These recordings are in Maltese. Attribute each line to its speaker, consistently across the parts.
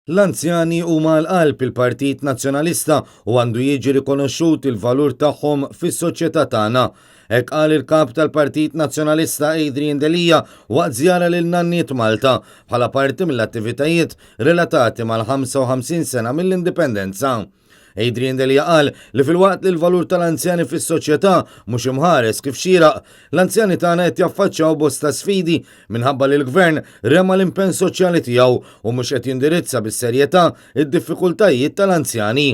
Speaker 1: L-anzjani huma għal qalb il-Partit Nazzjonalista u għandu jiġi rikonoxxut il-valur tagħhom fis-soċjetà tagħna. Hekk qal il-Kap tal-Partit Nazzjonalista Adrian Delia waqt żjara lil Nanniet Malta bħala parti mill-attivitajiet relatati mal-55 sena mill-Indipendenza. Adrian Delia qal li filwaqt li l-valur tal-anzjani fis-soċjetà mhux imħares kif xieraq, l-anzjani tagħna qed jaffaċċjaw bosta sfidi minħabba li l-Gvern rema l-impenn soċjali tiegħu u mhux qed jindirizza bis-serjetà d-diffikultajiet tal-anzjani.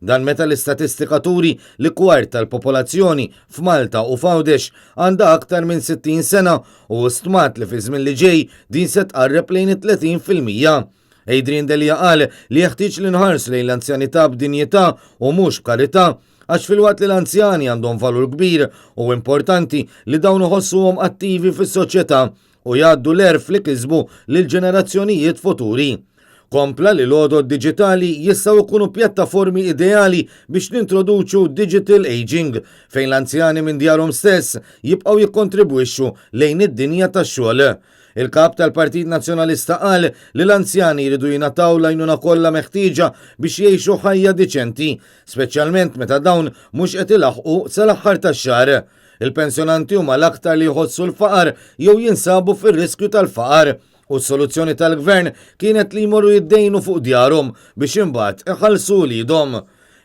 Speaker 1: Dan meta l-istatistika turi li kwart tal-popolazzjoni f'Malta u f'Għawdex għandha aktar minn 60 sena u hu stmat li fiż-żmien li ġej din se tqarreb lejn it-30%. Adrian Delia qal li jeħtieġ li nħarsu lejn l-anzjanità b'dinjità u mhux b'karità għax filwaqt li l-anzjani għandhom valur kbir u importanti li dawn iħossuhom attivi fis-soċjetà u jgħaddu l-għerf li kisbu lill-ġenerazzjonijiet futuri. Kompla li l-għodod diġitali jistgħu jkunu pjattaformi ideali biex nintroduċu digital aging fejn l-anzjani minn djarhom stess jibqgħu jikkontribwixxu lejn id-dinja tax-xogħol. Il-Kap tal-Partit Nazzjonalista qal li l-anzjani jridu jingħataw l-għajnuna kollha meħtieġa biex jgħixu ħajja diċenti, speċjalment meta dawn mhux qed ilaħħqu sal-aħħar tax-xahar. Il-pensjonanti huma l-aktar li jħossu l-faqar jew jinsabu fir-riskju tal-faqar u s-soluzzjoni tal-Gvern kienet li jmorru jiddejnu fuq djarhom biex imbagħad iħallsu wliedhom.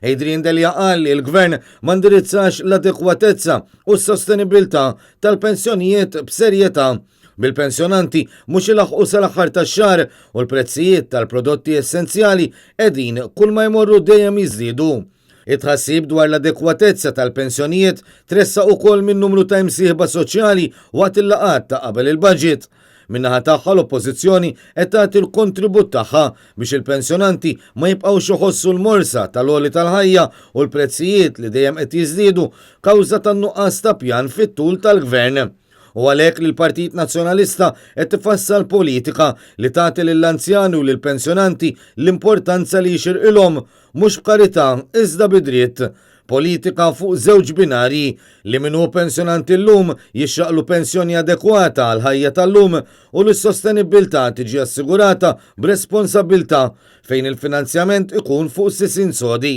Speaker 1: Adrian Delia qal li l-Gvern ma ndirizzax l-adekwatezza u s-sostenibbiltà tal-pensjonijiet b'serjetà, bil-pensjonanti mhux ilaħħqu sal-aħħar tax-xahar u l-prezzijiet tal-prodotti essenzjali qegħdin kulma jmorru dejjem jiżdiedu. It-tħassib dwar l-adekwatezza tal-pensjonijiet tressaq ukoll minn numru ta' imsieħba soċjali waqt il-laqgħat ta' qabel il-budget. Min-naħa tagħha l-Oppożizzjoni qed tagħti l-kontribut tagħha biex il-pensjonanti ma jibqgħux iħossu l-morsa tal-għoli tal-ħajja u l-prezzijiet li dejjem qed jiżdiedu kawża tan-nuqqas ta' pjan fit-tul tal-Gvern. U għalhekk li l-Partit Nazzjonalista qed ifassal politika li tagħti lill-anzjani u lill-pensjonanti l-importanza li jixirqilhom, mhux b'karità iżda bi dritt. Politika fuq żewġ binarji, li min hu pensjonant illum jixraqlu pensjoni adekwata għall-ħajja tal-lum u li s-sostenibbiltà tiġi assigurata b'responsabbiltà fejn il-finanzjament ikun fuq sisien sodi.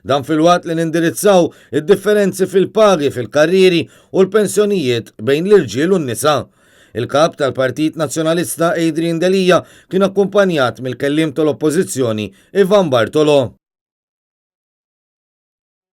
Speaker 1: Dan filwaqt li nindirizzaw id-differenzi fil-pagi fil-karrieri u l-pensjonijiet bejn l-irġiel u n-nisa. Il-Kap tal-Partit Nazzjonalista Adrian Delia kien akkumpanjat mill-Kelliem tal-Oppożizzjoni Ivan Bartolo.